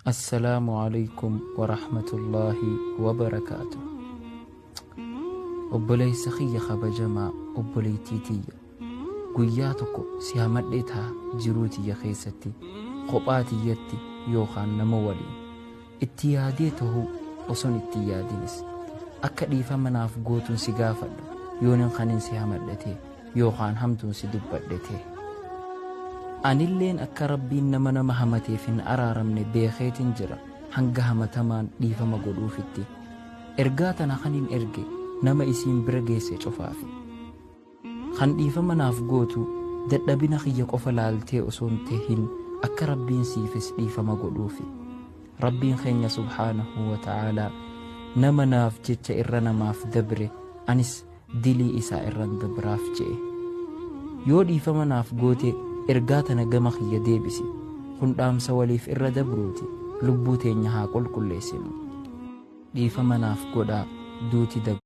Assalaamu Aleykum Warahmatullaahi Wabarakaatuh. Obboleessa kiyya kabajamaa, obboleettii tiyya, guyyaa tokko si hamadhee taha jiruu tiyya keessatti, kophaa tiyyatti yookaan nama waliin. Itti yaadee tahuu oson itti hin yaadinis. Akka dhiifama naaf gootun si gaafadha yoonin kanin si hamadhe tahe yookaan hamtuun si dubbadhe tahe. Anilleen akka Rabbiin nama nama hamateef hin araaramne beekeetin jira hanga hamatamaan dhiifama godhuufitti. Ergaa tana kanin erge nama isiin bira geesse cufaafi. Kan dhiifama naaf gootu dadhabina kiyya qofa laaltee osoo hin tahin akka Rabbiin siifis dhiifama godhuufi. Rabbiin keenya subhaanahu wa ta'aalaa nama naaf jecha irra namaaf dabre anis dilii isaa irran dabraaf je'e. Yoo dhiifama naaf goote ergaa tana gama kiyya deebisi. Kun dhaamsa waliif irra dabruuti. Lubbuu teenya haa qulqulleessinu. Dhiifama naaf godhaa duuti dabree.